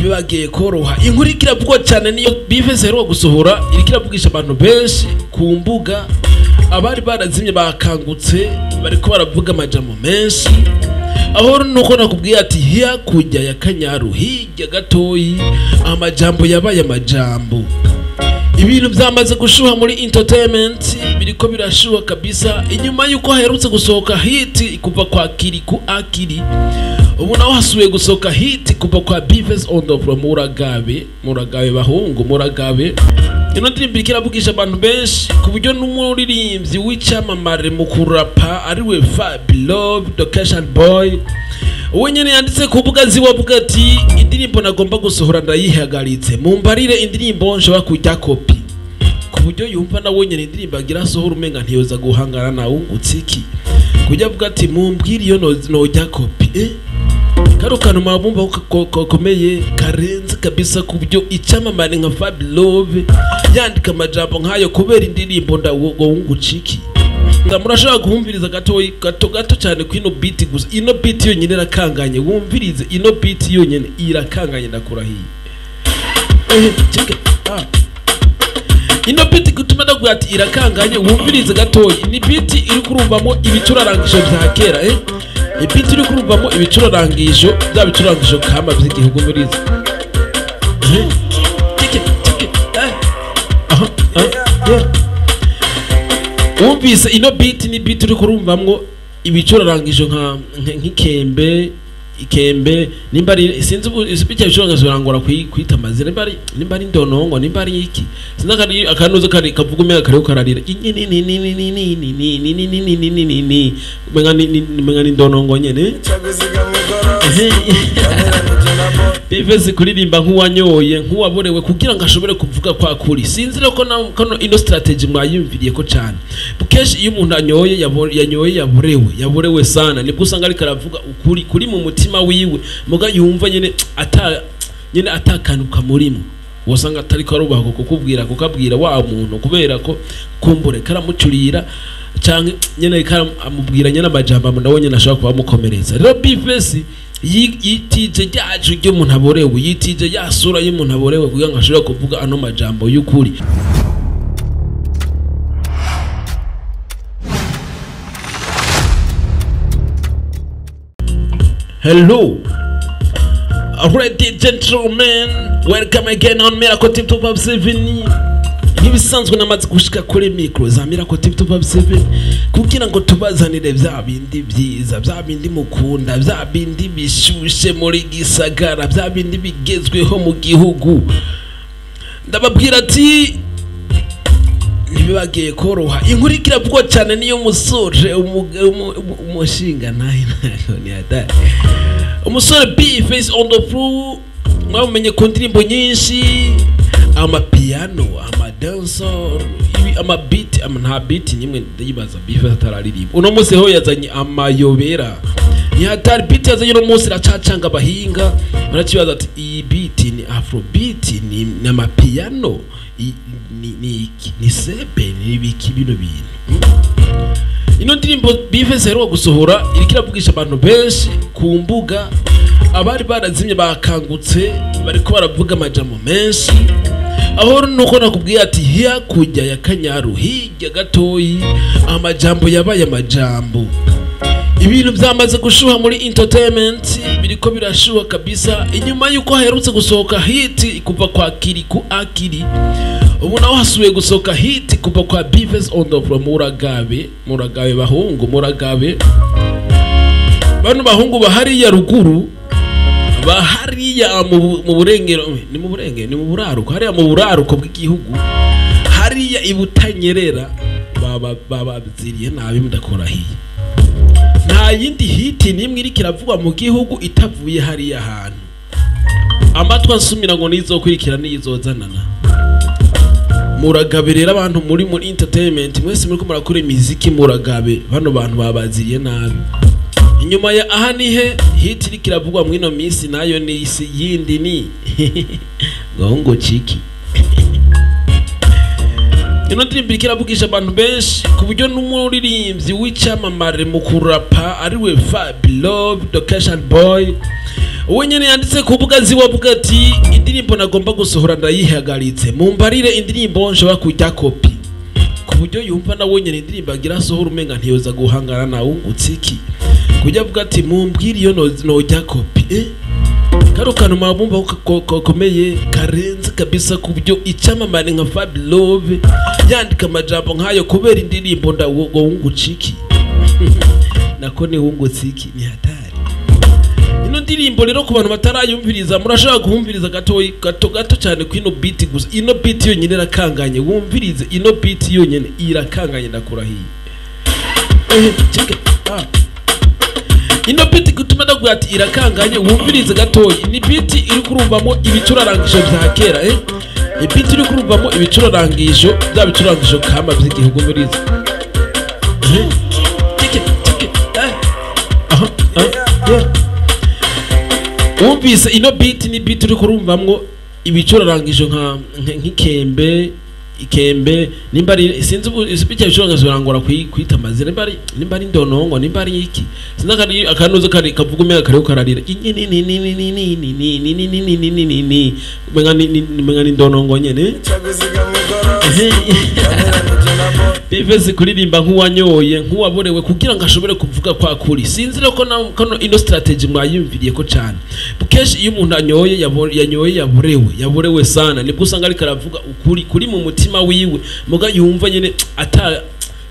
Ntibibagiye koroha. Inkuru ikiravugwa cyane niyo B-Face aheruka gusohora, iriko iravugisha abantu benshi ku mbuga. Abari barazimye bakangutse, bariko baravuga amajambo menshi. Aho nuko nakubwiye ati hakurya ya Kanyaru, hirya gatoyi, amajambo yabaye amajambo. Ibintu byamaze gushuha muri entertainment, biriko birashuha kabisa. Inyuma yuko haherutse gusohoka hit kuva kwa Kirikou Akili, ubu naho hasubiye gusohoka hit kuva kwa B-Face on the floor. Muragabe, muragabe bahungu, muragabe. Ino ndirimbo iriko iravugisha abantu benshi, ku buryo n'umuririmbyi w'icyamamare mu kurapa ariwe Fabilove the Cash Boy we nyene yanditse ku mbuga ziwe avuga ati: "Indirimbo nagomba gusohora ndayihagaritse, mumbarire indirimbo nshobora kujya kopi." Ku buryo yumva nawe nyene indirimbo agira asohora umenga ntiyoza guhangana nawe utsiki, kujya avuga ati: "Mumbwire iyo nojya kopi." Kano kantu murabumva ko gakomeye, karenze kabisa, ku buryo icyamamare nka Fabilove yandika amajambo nk'ayo kubera indirimbo ndawunguciki. Murashobora guhumviriza gato gato gato cyane ku ino beat gusa. Ino beat yonyine irakanganye. Wumvirize ino beat yonyine irakanganye, ndakurahiye. Check it. Ah. Ino beat gutuma ndabwira ati irakanganye, wumvirize gatoyi. Ni beat iri kurumvamo ibicurarangisho vya kera. Beat iri kurumvamo ibicurarangisho, bya bicurangisho kama vy'igihugu murizi. Check it, check it. Aha, aha, yeah. Wumvise ino beat, ni beat uri kurumvamwo ibicurarangisho nk'ikembe, ikembe nimba ari, sinzi ubu bijya bicurangisho birangora kwita amazina, nimba ari ndonongo, nimba ari iki, sinzi. Akari akanuzo kari kavuga umenga kariho kararira ni umenga ni ndonongo nyene. B-Face kuririmba nk'uwanyoye, nk'uwaborewe, kugira ngo ashobore kuvuga kwa kuri. Sinzi rero ko kano ino strategy mwayumviriye ko cyane. Kenshi iyo umuntu anyoye, yanyoye, yaborewe, yaborewe sana, nibwo usanga ariko aravuga ukuri kuri mu mutima wiwe, muga yumva nyene ata nyene atakantu kamurimo. Wasanga atariko arubaha kukubwira, kukabwira wa muntu, kubera ko kumbure karamucurira canke nyene amubwira nyene amajambo nawe nyene ashobora kuba amukomeretsa. Rero B-Face yitije ryacu ry'umuntu aborewe, yitije ya sura y'umuntu aborewe kugira ngo ashobore kuvuga ano majambo y'ukuri. Hello, ladies gentlemen, welcome again on Miracle TV 257. Nk'ibisanzwe namaze gushika kuri micro za Miracle TV 257 kugira ngo tubazanire vya bindi vyiza, vya bindi mukunda, vya bindi bishushe muri gisagara, vya bindi bigezweho mu gihugu. Ndababwira ati ntibibagiye koroha. Inkuru ikiravugwa cyane niyo musore umushinga nayo ni hatari, umusore B-Face on the floor. Mwamumenye ku ndirimbo nyinshi, amapiano, amadancehall, ibi amabeat ama nta beat nimwe ndayibaza B-Face atararirimba. Uno munsi ho yazanye amayobera, ni hatari. Beat yazanye uno munsi iracacanga abahinga, barakibaza ati: "Iyi beat ni afrobeat, ni amapiano, ni iki, ni sebe, ni ibiki bino bintu?" Ino ndirimbo B-Face aheruka gusohora iriko iravugisha abantu benshi ku mbuga. Abari barazimye bakangutse, bariko baravuga amajambo menshi. Aho nuko nakubwiye ati hakurya ya Kanyaru, hirya gatoyi, amajambo yabaye amajambo. Ibintu byamaze gushuha muri entertainment, biriko birashuha kabisa. Inyuma yuko haherutse gusohoka hit kuva kwa Kirikou Akili, ubu naho hasubiye gusohoka hit kuva kwa B-Face on the floor. Muragabe, muragabe bahungu, muragabe bano bahungu bahariya ruguru, bahariya mu burengero, ni mu burengero, ni mu buraruko, hariya mu buraruko bw'igihugu, hariya ibutanyerera, baba babaziriye nabi, mudakorahiye. Nta yindi hit nimwe iriko iravugwa mu gihugu itavuye hariya hantu. Amatwi ansumira ngo nizokurikira niyizozanana. Muragabe rero abantu muri entertainment mwese muriko murakora imiziki, muragabe bano bantu babaziriye nabi. Inyuma ya aha nihe hit iriko iravugwa mw'ino minsi, nayo ni isi yindi, ni ngo chiki. Ino ndirimbo iriko iravugisha abantu benshi, ku buryo n'umuririmbyi w'icyamamare mu kurapa ariwe Fabilove the Cash Boy Uwo nyene yanditse ku mbuga ziwe avuga ati indirimbo nagomba gusohora ndayihagaritse, mumbarire indirimbo nshobora kujya kopi, ku buryo yumva nawe nyene indirimbo agira asohora umenga ntiyoza guhangana na wungutse iki, kujya avuga ati mumbwire iyo nojya kopi. Karo kantu mwabumva ko gakomeye karenze kabisa, ku buryo icyamamare nka Fabilove yandika amajambo nk'ayo kubera indirimbo ndawo wungutse iki, nako ni wungutse iki, ni hatari. Ino ndirimbo rero ku bantu batarayumviriza, murashobora guhumviriza gato gato gato cyane ku ino beat gusa. Ino beat yonyine irakanganye, wumvirize ino beat yonyine irakanganye, ndakurahiye. Check it. Ah. Ino beat gutuma ndaguha ati irakanganye, wumvirize gatoyi, ni beat iri kurumvamo ibicurarangisho vya kera. Ni beat iri kurumvamo ibicurarangisho, bya bicurangisho kama vy'igihugu murize. Check it, check it. Aha, ah, yeah. Wumvise ino beat, ni beat uri kurumvamwo ibicurarangisho nk'ikembe, ikembe nimba ari, sinzi ubu bijya bicurangisho birangora kwita amazina, nimba ari ndonongo, nimba ari iki, sinzi, akari akanuzo kari kavuga umenga kariho kararira ni umenga ni ndonongo nyene. Biveze kuririmba nk'uwanyoye, nk'uwaborewe, kugira ngo ashobore kuvuga kwa kuri. Sinzi rero ko kano ino strategy mwayumviriye ko cyane. Kenshi iyo umuntu anyoye, yanyoye, yaborewe sana, nibwo usanga ariko aravuga ukuri kuri mu mutima wiwe, muga yumva nyene ata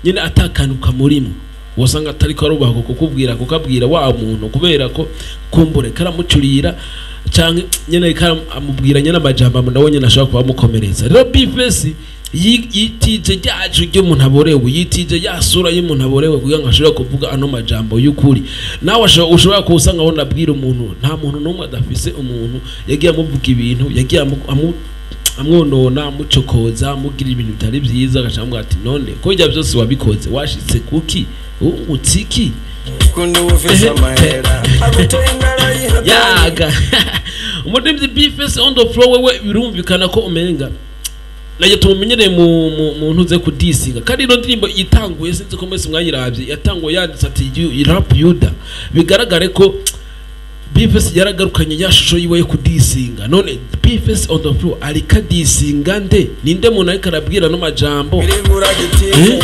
nyene atakantu kamurimo, wasanga atariko arubaha kukubwira, kukabwira wa muntu, kubera ko kumbure karamucurira canke nyene amubwira nyene amajambo nawe nyene ashobora kuba amukomeretsa. Rero B-Face yitije ryacu ry'umuntu aborewe, yitije ya sura y'umuntu aborewe kugira ngo ashobore kuvuga ano majambo y'ukuri. Nawe ushobora kuwusanga aho nabwira umuntu, nta muntu n'umwe adafise umuntu yagiye amuvuga ibintu, yagiye amwonona, amucokoza, amugira ibintu bitari byiza, agaca amubwira ati none ko ibyo byose wabikoze washitse kuki, wungutse iki? Kundi ufise amahera aguteye ingara yihatari. Yaga umuririmbyi B-Face on the floor, wewe birumvikana ko umenga nayo tumumenyereye mu ntuze kudisinga, kandi ino ndirimbo itanguye, sinzi ko mwese mwayiravye, yatanguye yanditse ati "Rap Yuda", bigaragare ko B-Face yaragarukanye ya shusho yiwe yo kudisinga. None B-Face on the floor ariko adisinga nde? Ninde muntu ariko arabwira no majambo? Birigura gitike.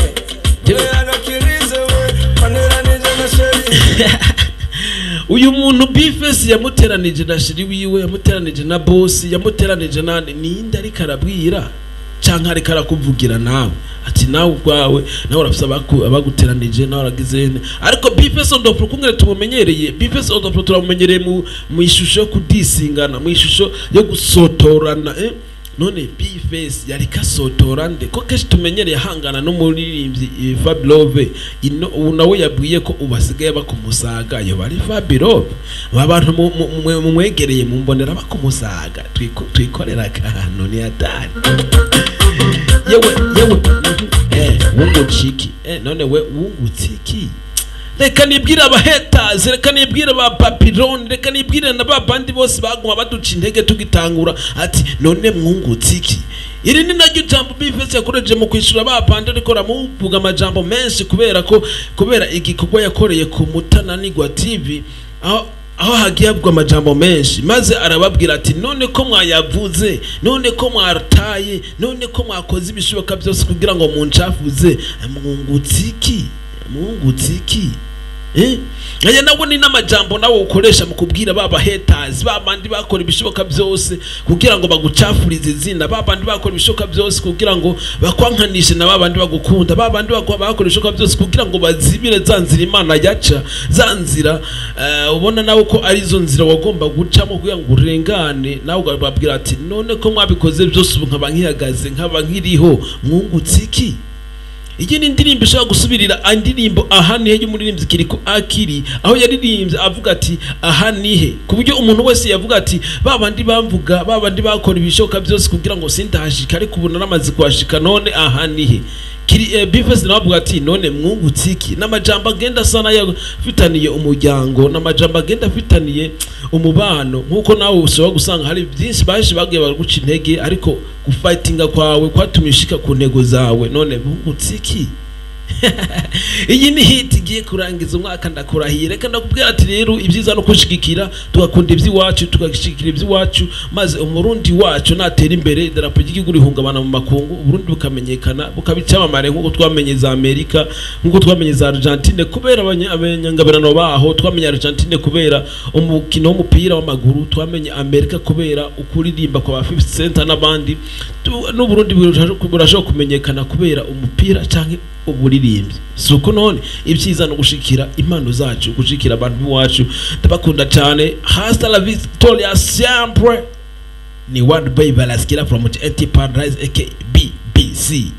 Agakirize we waneranije na chéri. Uyu muntu B-Face yamuteranije na chéri wiwe, yamuteranije na boss, yamuteranije na ninde ariko arabwira, canke ariko arakuvugira nawe ati nawe ubwawe nawe urafise abaguteranije, nawe uragize nte? Ariko B-Face on the floor kungene tumumenyereye, B-Face on the floor turamumenyereye mu ishusho yo kudisingana, mu ishusho yo gusotorana. None B-Face yariko asotora nde, ko kenshi tumenyereye ahangana n'umuririmbyi Fabilove? Ino ubu nawe yabwiye ko ubu asigaye bakumusaga, yo bari Fabilove, aba bantu mumwegereye mumbonera bakumusaga, twikorera akantu, ni hatari. Yewe yewe, wungutse none we wungutse iki? Reka nibwire abahaters, reka nibwire ba Babylon, reka nibwire na ba bandi bose baguma baduca intege tugitangura, ati none mwungutse iki? Iri ni naryo jambo B-Face yakoreje mu kwishura ba bandi ariko ramuvuga amajambo menshi kubera ko kubera igikorwa yakoreye ku Mutananigwa TV, aho hagiye havugwa amajambo menshi, maze arababwira ati none ko mwayavuze, none ko mwataye, none ko mwakoze ibishoboka byose kugira ngo muncafuze, mwungutse iki? Mwungutse iki? Aya nawe ni n'amajambo nawe ukoresha mu kubwira ba haters, ba bandi bakora ibishoboka byose kugira ngo bagucafurize izina, ba bandi bakora ibishoboka byose kugira ngo bakwankanishe na ba bandi bagukunda, ba bandi bakora ibishoboka byose kugira ngo bazibire za nzira Imana yaca, za nzira ubona nawe ko ari zo nzira wagomba gucamo kugira ngo urengane, nawe ukababwira ati none ko mwabikoze byose ubu nkaba nkihagaze, nkaba nkiriho, mwungutse iki? Iyi ni indirimbo ishobora gusubirira indirimbo "Aha Nihe" y'umuririmbyi Kiriko Akiri, aho yaririmbye avuga ati aha nihe, ku buryo umuntu wese yavuga ati ba bandi bamvuga, ba bandi bakora ibishoboka byose kugira ngo sindahashika, ariko ubu naramaze kuhashika, none aha nihe? Kiri B-Face nawe avuga ati none mwungutse iki? N'amajambo agenda asa n'ayafitaniye umuryango, n'amajambo agenda afitaniye umubano, nk'uko nawe ushobora gusanga hari byinshi baje bagiye baraguca intege, ariko gufightinga kwawe kwatumye ushika ku ntego zawe. None mwungutse iki? Iyi ni hit igiye kurangiza umwaka, ndakurahiye. Reka ndakubwira ati rero ibyiza no kushigikira, tugakunda iby'iwacu, tugashyigikira iby'iwacu, maze Umurundi wacu natera imbere, idarapo ry'igihugu rihungabana mu makungu, Uburundi bukamenyekana, bukaba icyamamare, nk'uko twamenye za Amerika, nk'uko twamenye za Argentine kubera abanyangabirano baho. Twamenye Argentine kubera umukino w'umupira w'amaguru, twamenye Amerika kubera ukuririmba kwa ba 50 Cent n'abandi. N'Uburundi burashobora kumenyekana kubera umupira canke uburirimbyi. Si uko none ibyiza no gushikira impano zacu, gushikira abantu b'iwacu. Ndabakunda cyane. Hasta la victoria siempre. Ni One Boy Balaskira from NT Paradise aka BBC.